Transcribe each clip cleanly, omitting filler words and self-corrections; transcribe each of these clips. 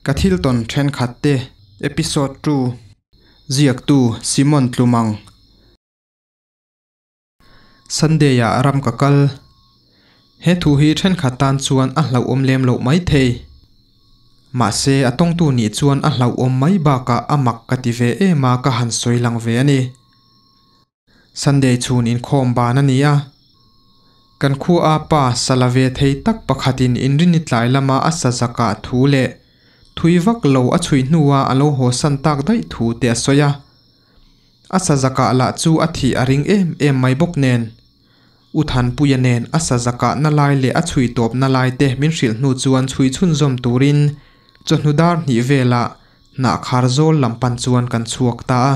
Ka thil tawn thenkhat te Episode 2 Ziaktu Simon Tlumang Sunday ah ram ka kal. He thu hi thenkhat tan chuan a hlauhawm lem loh mai thei. Mahse a tawngtu nih chuan a hlauhawm mai bakah a mak ka ti ve em a ka han sawi lang ve a ni. Sunday chhun inkhawm ban a ni a. Kan khua a pa sa la ve thei tak pakhatin inrini tlai lama a sa zakah thu leh thui vak lo a chhui hnua a lo haw san tak daih thu te a sawi a. A sa zakah lah chu a thih a ring em em mai bawk nen. U Thanpuia nen a sa zakah na lai leh a chhui tawp na lai te min hrilh hnu chuan chhui chhunzawm turin chawhnu dar hnih velah hnahkhar zawl lam pan chuan kan chhuak ta a.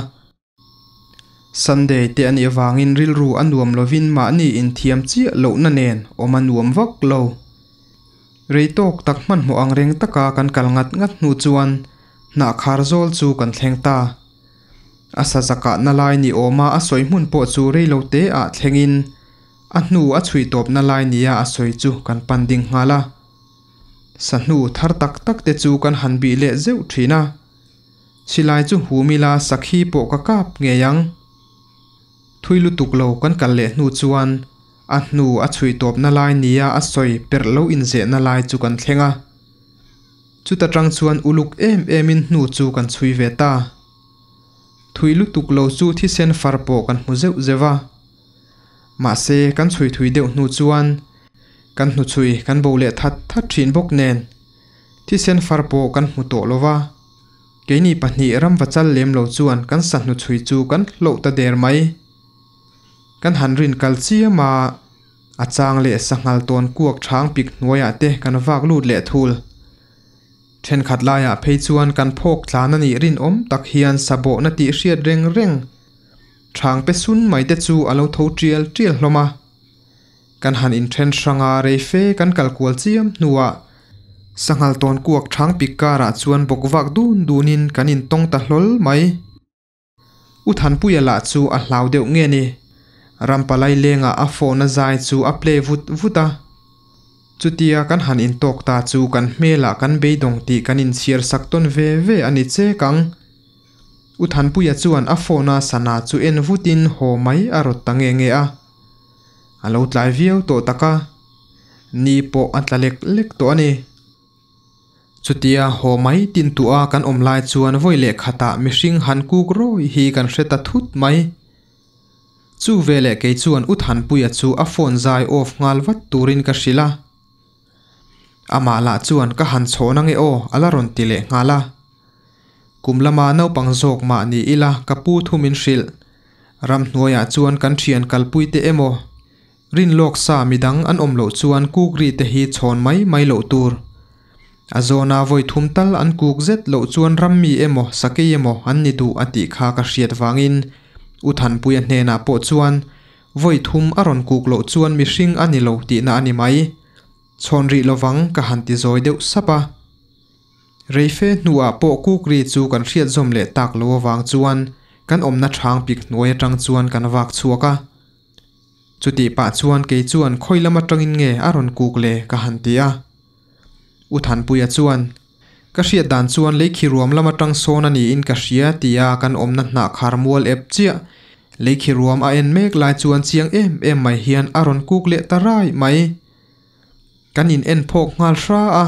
Sunday te a nih avangin rilru a nuam lovin mahni inthiam chiah lohna nen awm a nuam vak lo. Rei tawk tak hmanhmawh ang reng taka kan kal ngat ngat hnu chuan hnahkhar zawl chu kan thleng ta. A sa zakahna lai ni awma a sawi hmun pawh chu rei lo te ah thlengin a hnu a chhui tawpna lai nia a sawi chu kan pan ding nghal a. Sa hnu thar tak tak te chu kan han bih leh zeuh thin a. Silai chu hum ila sakhi pawh ka kap ngei ang. Thui lutuk lo kan kal leh hnu chuan a hnu a chhui tawpna lai nia a sawi perh lo inzehna lai chu kan thleng a. Chuta tang chuan uluk em emin hnu chu kan chhui ve ta. Thui lutuk lo chu thisen far pawh kan hmu zeuh zeuh a. Mahse kan chhui thui deuh hnu chuan kan hnuchhui kan bo leh that that thin bawk nen thisen far pawh kan hmu tawh lova. Keini pahnih ram va chal lem lo chuan kan sa hnuchhui chu kan hloh ta der mai. Kan han rin kal chiam a, a chang leh sanghal tawn kuak chhang pik hnuaiah te kan vak lut leh thul. Thenkhat laiah phei chuan kan phawk tlan a nih rinawm tak hian sa bawhna tih hriat reng reng chhang pe sun mai te chu a lo tho tial tial hlawm a. Kan han inthen hrang a, rei fe kan kal kual chiam hnuah sanghal tawn kuak chhang pik karah chuan bawk vak dun dunin kan intawng ta hlawl mai. U Thanpuia lah chu a hlau deuh nge ni, Rampalai lengah a phone a zai chu a play vut vut a. Chutia kan han intawk ta chu kan hmelah kan beidawng tih kan inchhiar sak tawn ve ve a ni chek ang. U Thanpuia chuan a phone a sana chu en vutin haw mai a rawt ta nge nge a. A lo tlai viau tawh tak a, ni pawh a tla lek lek tawh a ni. Chutia haw mai tin tuah kan awm lai chuan vawi leh khatah mihring han kuk rawi hi kan hre ta thut mai. Chu veleh kei chuan U Thanpuia chu a phone zai off nghal vat turin ka hrilh a. Amah lah chuan ka han chhawn ange aw a la rawn ti leh nghal a. Kum lama naupang zawk mah ni ila ka pu thu min hrilh. Ramhnuaiah chuan kan thian kalpui te emaw Rinlawk sa midang an awm loh chuan kuk ri te hi chhawn mai mai loh tur. A zawna vawi thum tal an kuk zet loh chuan rammi emaw sakei emaw an ni duh a tih kha ka hriat vangin U Thanpuia hnenah pawh chuan vawi thum a rawn kuk loh chuan mihring a ni lo tihna a ni mai. Chhawn rih lovang ka han ti zawi deuh sap a. Reife hnuah pawh kuk ri chu kan hriat zawm leh tak lo avang chuan kan awmna chhang pik hnuai atang chuan kan vak chhuak a. Chutih pah chuan kei chuan khawi lam atangin nge a rawn kuk le ka han ti a. U Thanpuia chuan, Ka hriat dan chuan leikhi ruam lam atang sawn a niin ka hria tia kan awmna hnah khar mual ep chiah leikhi ruam a en mek lai chuan chiang em em mai hian a rawn kuk leh ta rai mai. Kan in en phawk nghal hra a.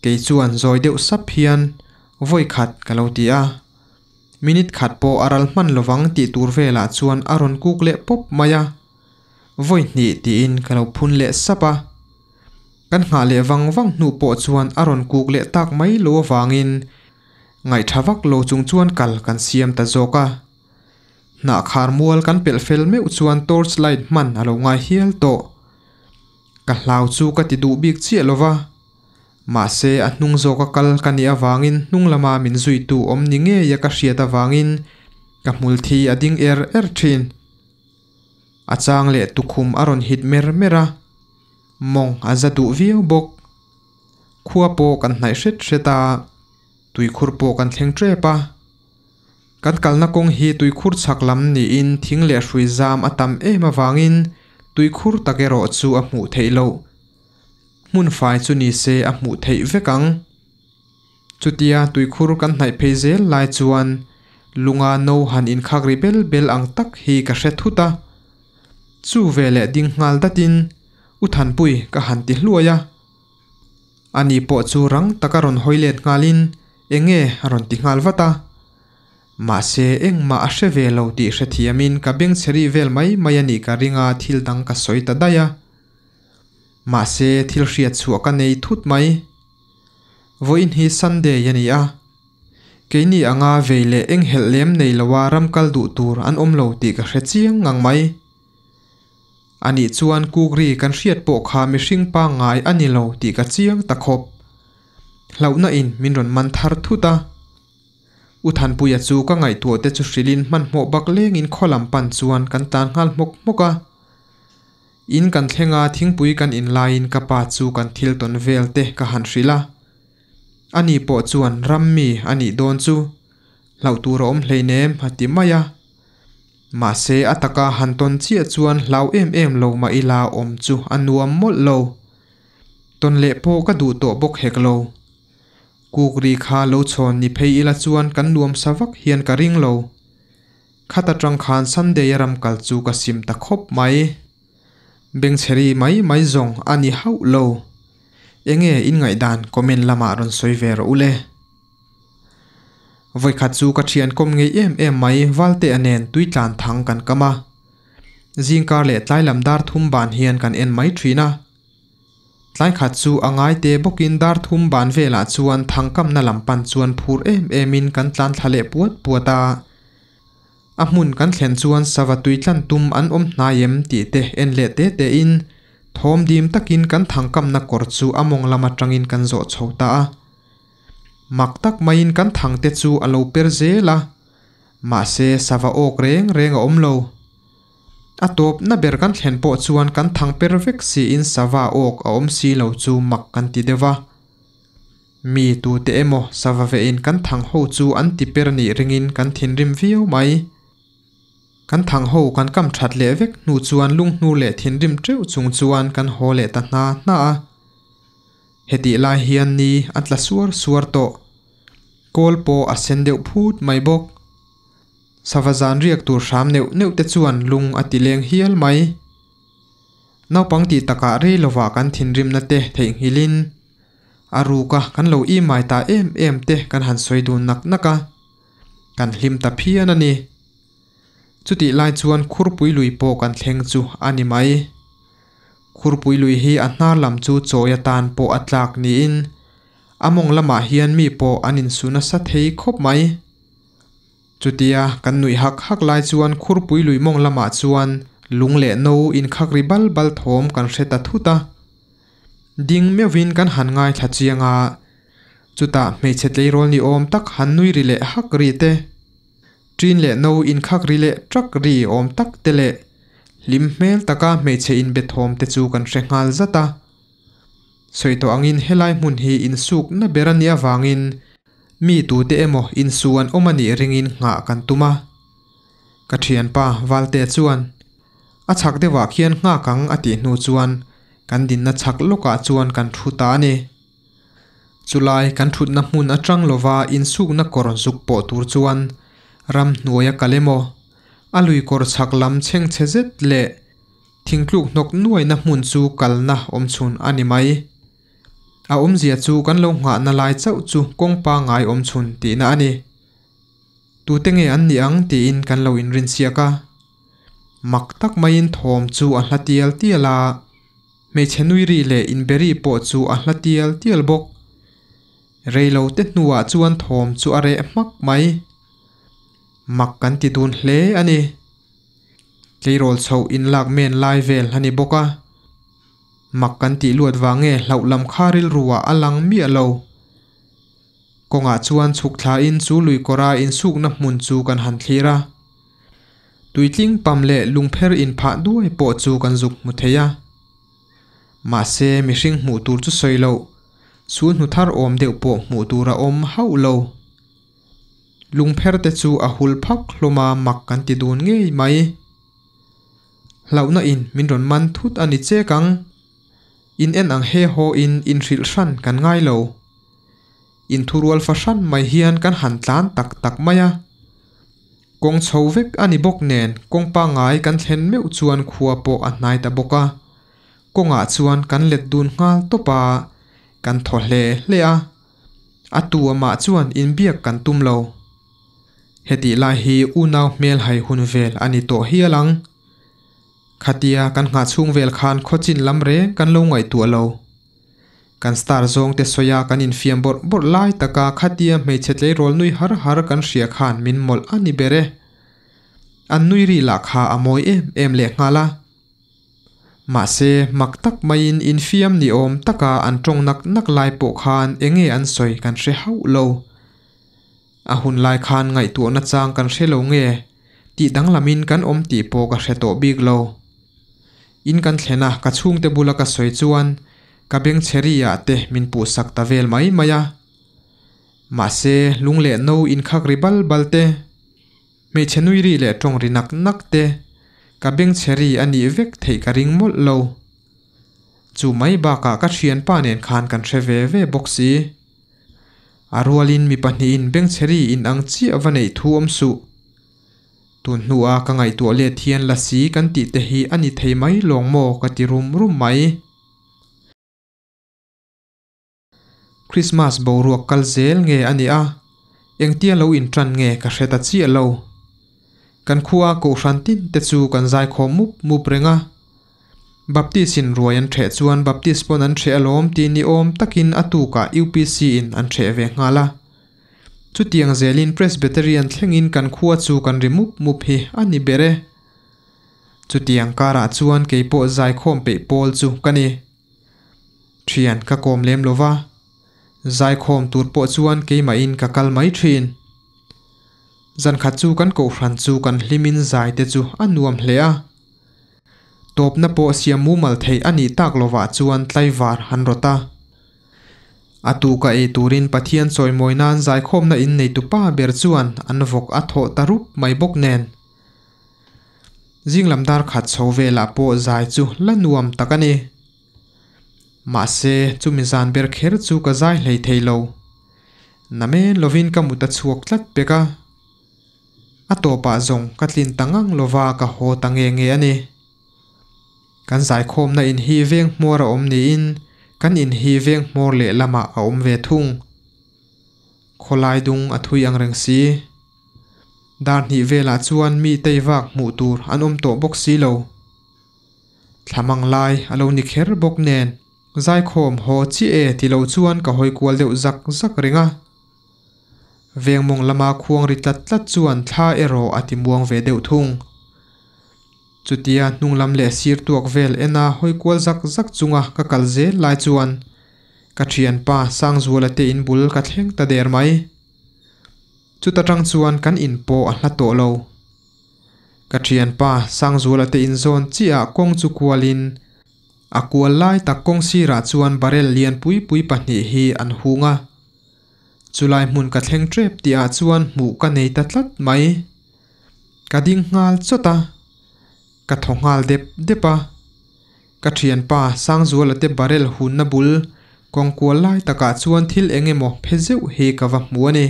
Kei chuan zawi deuh sap hian vawi khat ka lo ti a. Minute khat pawh a ral hman lovang tih tur velah chuan a rawn kuk leh pawp mai a. Vawi hnih tiin ka lo phun leh sap a. Kan nghah leh vang vang hnu pawh chuan a rawn kuk leh tak mai lo avangin ngaihtha vak lo chung chuan kal kan siam ta zawk a. Hnah khar mual kan pelh fel meuh chuan torch light hman a lo ngai hial tawh. Ka hlau chu ka ti duh bik chiah lova. Mahse, a hnung zawka kal ka nih avangin hnung lama min zuitu awm ni ngeia ka hriat avangin ka hmul thi a ding er er thin. A chang leh tukhum a rawn hit mer mer a, mawng a za duh viau bawk. Khua pawh kan hnaih hret hret a, tuikhur pawh kan thleng tep a. Kan kalna kawng hi tuikhur chhak lam niin thing leh hrui zam a tam em avangin tuikhur tak erawh chu a hmuh theih loh. Hmun fai chu ni se a hmuh theih vek ang. Chutia tuikhur kan hnaih phei zel lai chuan lunga no han inkhak ri bel bel ang tak hi ka hre thut a. Chu veleh ding nghal datin U Thanpui ka han ti hluai a. Ani pawh chu rang taka rawn hawi let nghalin eng nge a rawn ti nghal vat a. Mahse engmah a hre ve lo tih hrethiamin ka bengchhe rih vel mai mai a nih ka ring a thil dang ka sawi ta daih a. Mahse thil hriat chhuah ka nei thut mai. Vawiin hi Sunday a ni a. Keini anga vei leh enghelh lem nei loa ram kal duh tur an awm lo tih ka hre chiang ngang mai. Anih chuan kukri kan hriat pawh kha mihring pangngai a ni lo tih ka chiang ta khawp. Hlauhna in min rawn man thar thut a. U Thanpuia chu ka ngaihtuah te chu hrilhin hmanhmawh bak lengin khaw lam pan chuan kan tlan nghal hmawk hmawk a. In kan thleng a thingpui kan in laiin ka pa chu kan thil tawn vel te ka han hrilh a. Ani pawh chuan ram mi a nih dawn chu hlauh tur a awm hleinem a ti mai a. Mahse a taka han tawn chiah chuan hlau em em lo mah ila awm chu a nuam mawlh lo. Tawn leh pawh ka duh tawh bawk hek lo. Kukri kha lo chhawn ni phei ila chuan kan nuam sa vak hian ka ring lo. Khat atang khan Sunday a ram kal chu ka sim ta khawp mai. Bengchheri mai mai zawng a ni hauh lo. Enge in ngaihdan comment lamah rawn sawi ve rawh u le. Vawikhat chu ka thian kawm ngei em em mai Valtea nen tui tlan thang kan kam a. Zingkar leh tlai lam dar thum ban hian kan en mai thin a. Tlai khat chu a ngai te bawkin dar thum ban velah chuan thangkamna lam pan chuan phur em emin kan tlan thla leh puat puat a. A hmun kan thlen chuan sava tui tlan tum an awm hnai em tih te en leh te te in thawm dim takin kan thangkamna kawr chu a mawng lam atangin kan zawh chho ta a. Mak tak maiin kan thang te chu a lo per zel a, mahse sava awk reng reng a awm lo. A tawpna ber kan thlen pawh chuan kan thang per vek siin sava awk a awm si lo chu mak kan ti deuh a. Mi tute emaw sava vehin kan thang ho chu an ti per nih ringin kan thinrim viau mai. Kan thang ho kan kam that leh vek hnu chuan lunghnu leh thinrim teuh chung chuan kan haw leh ta hna hna a. Hetih lai hian ni a tla suar suar tawh. Kawl pawh a sen deuh phut mai bawk. Sava zan riak tur hram neuh neuh te chuan lung a ti leng hial mai. Naupang tih takah rei lovah kan thinrimna te theihnghilhin a ruka kan lo imai ta em em te kan han sawi dun nak nak a, kan hlim ta phian a ni. Chutih lai chuan khurpui lui pawh kan thleng chu a ni mai. Khurpui lui hi a hnar lam chu chawi atan pawh a tlak niin a mawng lamah hian mi pawh an insu nasa thei khawp mai. Chutia kan nuih hak hak lai chuan khurpui lui mawng lamah chuan lung leh no inkhak ri bal bal thawm kan hre ta thut a. Ding meuhin kan han ngaithla chiang a, chutah hmeichhe tleirawl ni awm tak han nui ri leh hak ri te, ṭin leh no inkhak ri leh ṭak ri awm tak te leh hlim hmel taka hmeichhe inbe thawm te chu kan hre nghal zat a. Sawi tawh angin helai hmun hi insukna ber a nih avangin Mi tute emaw insu an awm a nih ringin nghah kan tum a. Ka thianpa Valte chuan, A chhak deuhah khian nghak ang a tih hnu chuan kan dinna chhak lawkah chuan kan thu ta a ni. Chulai kan thutna hmun atang lova insukna kawr zuk pawh tur chuan ram hnuaia kal emaw, a lui kawr chhak lam chhengchhe zet leh thingtluk hnawk nuaina hmun chu kalna awmchhun a ni mai. A awmzia chu kan lo nghahna lai chauh chu kawng pangngai awm chhun tihna a ni. Tute nge an nih ang tiin kan lo inrinsiak a. Mak tak maiin thawm chu a hla tial tial a, hmeichhe nui ri leh inbe ri pawh chu a hla tial tial bawk. Reilo te hnuah chuan thawm chu a reh hmak mai. Mak kan ti dun hle a ni. Tleirawl chhoh inlak men lai vel a ni bawk a. Mak kan tih luat vang nge hlauh lam kha rilruah a lang miah lo. Kawngah chuan chhuk thlain chu lui kawra insukna hmun chu kan han thlir a. Tuitling pam leh lungpher inphah duai pawh chu kan zuk hmu thei a. Mahse mihring hmuh tur chu sawi loh, sul hnu thar awm deuh pawh hmuh tur a awm hauh lo. Lungpher te chu a hul phak hlawm a mak kan ti dun ngei mai. Hlauhna in min rawn man thut a ni chek ang. In en ang he haw in inhrilh hran kan ngai lo. Inthurual fahran mai hian kan han tlan tak tak mai a. Kawng chho vek a ni bawk nen kawng pangngai kan thlen meuh chuan khua pawh a hnai ta bawk a. Kawngah chuan kan let dun nghal tawp a, kan thaw hle hle a. A tu amah chuan inbiak kan tum lo. Hetih lai hi unau hmel hai hun vel a ni tawh hial ang. Khatia kan nghah chhung vel khan khawchin lam reng kan lo ngaihtuah lo. Kan star zawng te sawia kan infiam bawrh bawrh lai taka khatia hmeichhe tleirawl nui har har kan hria khan min mawlh a ni ber e. An nui ri lah kha a mawi em em lehnghal a. Mahse, mak tak maiin infiam ni awm taka an tawng nak nak lai pawh khan enge an sawi kan hre hauh lo. A hun lai khan ngaihtuahna chang kan hre lo nge tih danglamin kan awm tih pawh ka hre tawh bik lo. In kan thlen a, ka chhungte bula ka sawi chuan ka beng chhe ri ah te min puhsak ta vel mai mai a. Mahse, lung leh no inkhak ri bal bal te, hmeichhe nui ri leh tawng ri nak nak te, ka beng chhe ri a nih vek theih ka ring mawlh lo. Chu mai bakah ka thianpa nen khan kan hre ve ve bawk si. A rualin mi pahnihin bengchhe ri in ang chiah va neih thu awm suh. Tun hnua ka ngaihtuah let hian lasi kan tih te hi a ni thei mai lawng maw ka ti rum rum mai. Krismas boruak kal zel nge a nih a, engtia lo inṭan nge ka hre ta chiah lo. Kan khua kohhran tin te chu kan zaikhawm mup mup reng a. Baptist in ruai an ṭheh chuan Baptist pawn an ṭheh alawm tih ni awm takin a tukah UPC in an ṭheh ve nghal a. Chutiang zelin Presbyterian thlengin kan khua chu kan ri mup mup hi a ni ber e. Chutiang karah chuan kei pawh zaikhawm peih pawl chu ka ni. Thian ka kawm lem lo va, zaikhawm tur pawh chuan keimahin ka kal mai thin. Zankhat chu kan kohhran chu kan hlimin zai te chu a nuam hle a. Tawpna pawh siam mumal theih a nih tak lovah chuan tlaivar han rawt a. A tuka ei turin Pathian chawimawi nan zaikhawmna in neitupa ber chuan an vawk a thawh ta rup mai bawk nen. Zinglam dar khat chho velah pawh zai chu la nuam tak a ni. Mahse, chumi zan ber kher chu ka zai hlei thei lo. Namen lovin ka mut a chhuak tlat pek a. A tawpah zawng ka tlin ta ngang lova ka haw ta nge nge a ni. Kan zaikhawmna in hi veng hmuar a awm niin kan in hi veng hmawr lehlamah a awm ve thung. Khawlai dung a thui ang reng si. Dar hnih velah chuan mi tei vak hmuh tur an awm tawh bawk si lo. Thlamang lai a lo ni kher bawk nen zaikhawm haw chiah e ti lo chuan ka hawi kual deuh zak zak reng a. Veng mawng lama khuang ri tlat tlat chuan thla erawh a ti muang ve deuh thung. Chutia hnung lam leh sir tuak vel ena hawi kual zak zak chunga ka kal zel lai chuan ka thianpa Sangzuala te in bul ka thleng ta der mai. Chuta tang chuan kan in pawh a hla tawh lo. Ka thianpa Sangzuala te in zawn chiah kawng chu kualin a kual lai tak kawng sirah chuan barrel lian pui pui pahnih hi an hung a. Chulai hmun ka thleng tep tihah chuan hmuh ka nei ta tlat mai. Ka ding nghal chawt a, ka thaw nghal dep dep a. Ka thianpa Sangzuala te barrel hunna bul kawng kual lai takah chuan thil eng emaw phe zeuh hi ka va hmu a ni.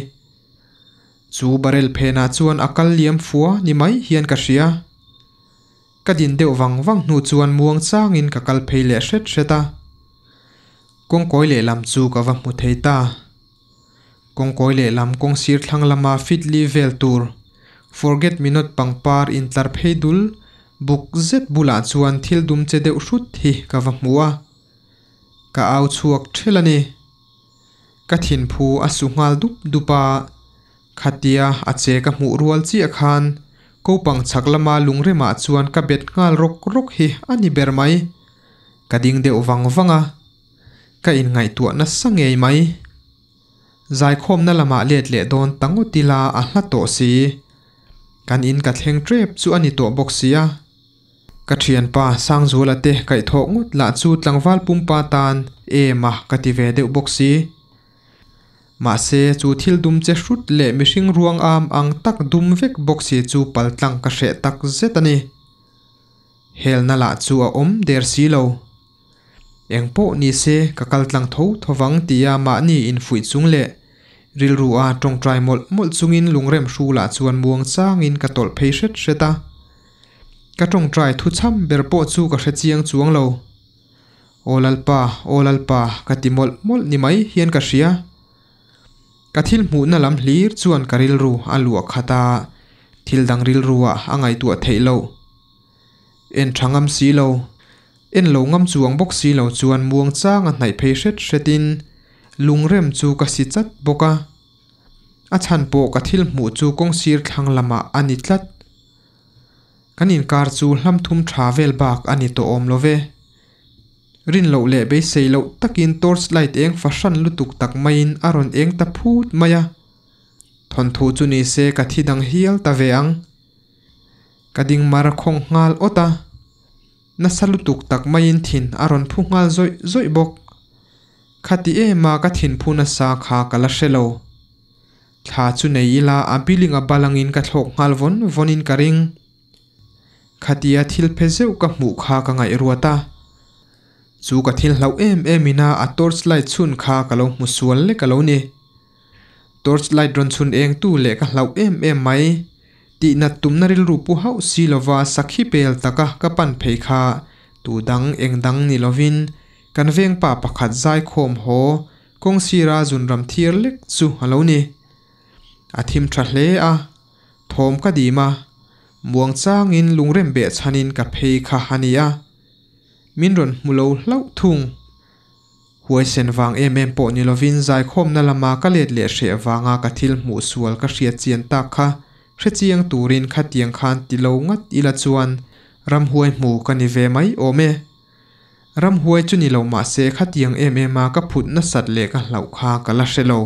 Chu barrel phenah chuan a kal liam fua ni mai hian ka hria. Ka din deuh vang vang hnu chuan muang changin ka kal phei leh hret hret a. Kawngkawi lehlam chu ka va hmu thei ta. Kawngkawi lehlam kawng sir thlang lama fit li vel tur forget me not pangpar intlar phei dul buk zet bulah chuan thil dum che deuh hrut hi ka va hmu a. Ka au chhuak ṭhel a ni. Ka thinphu a su nghal dup dup a, khatia a che ka hmuh rual chiah khan kopang chhak lama lungremah chuan ka bet nghal rawk rawk hi a ni ber mai. Ka ding deuh vang vang a, ka inngaihtuah nasa ngei mai. Zaikhawmna lamah let leh dawn ta ngawt ila a hla tawh si. Kan in ka thleng tep chu a ni tawh bawk si a. Ka thianpa Sangzuala te kaihthawh ngawt lah chu tlangval pumpa tan em a ka ti ve deuh bawk si. Mahse chu thil dum che hrut leh mihring ruang am ang tak dum vek bawk si chu paltlang ka hreh tak zet a ni. Helna lah chu a awm der si lo. Engpawh ni se ka kal tlang tho tho vang tia mahni infuih chung leh Rilru a tawngtai mawlh mawlh chungin lungrem hrulah chuan muang changin ka tawlh phei hret hret a. Ka tawngtai thu cham ber pawh chu ka hre chiang chuang lo. Aw Lalpa, aw Lalpa ka ti mawlh mawlh ni mai hian ka hria. Ka thil hmuhna lam hlir chuan ka rilru a luah khat a, thil dang rilruah a ngaihtuah theih loh. En tha ngam si lo, en lo ngam chuang bawk si lo chuan muang changa hnaih phei hret hretin lungrem chu ka si chat bawk a. A chhan pawh ka thil hmuh chu kawng sir thlang lamah a ni tlat. Kan inkar chu hlam thum tha vel bak a ni tawh awm lo ve. Rin loh leh beisei loh takin torch light eng fahran lutuk tak maiin a rawn eng ta phut mai a. Thawnthu chu ni se ka thi dang hial ta ve ang. Ka ding mar khawng nghal awt a. Nasa lutuk tak maiin thin a rawn phu nghal zawih zawih bawk. Khati em a ka thin phu nasa kha ka la hre lo. Thla chu nei ila a building a balangin ka thlawk nghal vawn vawnin ka ring. Khatia thil phe zeuh ka hmuh kha ka ngaih ruat a. Chu ka thil hlauh em em ina a torch light chhun kha ka lo hmu sual lek a lo ni. Torch light rawn chhun eng tu leh ka hlauh em em mai. Tihnat tumna rilru pu hauh si lova sakhi pel taka ka pan phei kha tu dang eng dang ni lovin kan veng pa pakhat zaikhawm haw kawng sira zunram thir lek chu a lo ni. A thim tha hle a, thawm ka dim a, muang changin lungrem beh chhanin ka phei kha a ni a. Min rawn hmu lo hlauh thung. Huaisen vang em em pawh ni lovin zaikhawmna lama ka let leh hreh vanga ka thil hmuh sual ka hriat chian tak kha hre chiang turin khatiang khan ti lo ngat ila chuan ramhuai hmu ka ni ve mai awm e. Ramhuai chu ni lo mahse khatiang em em a ka phut nasat leh ka hlauh kha ka la hre lo.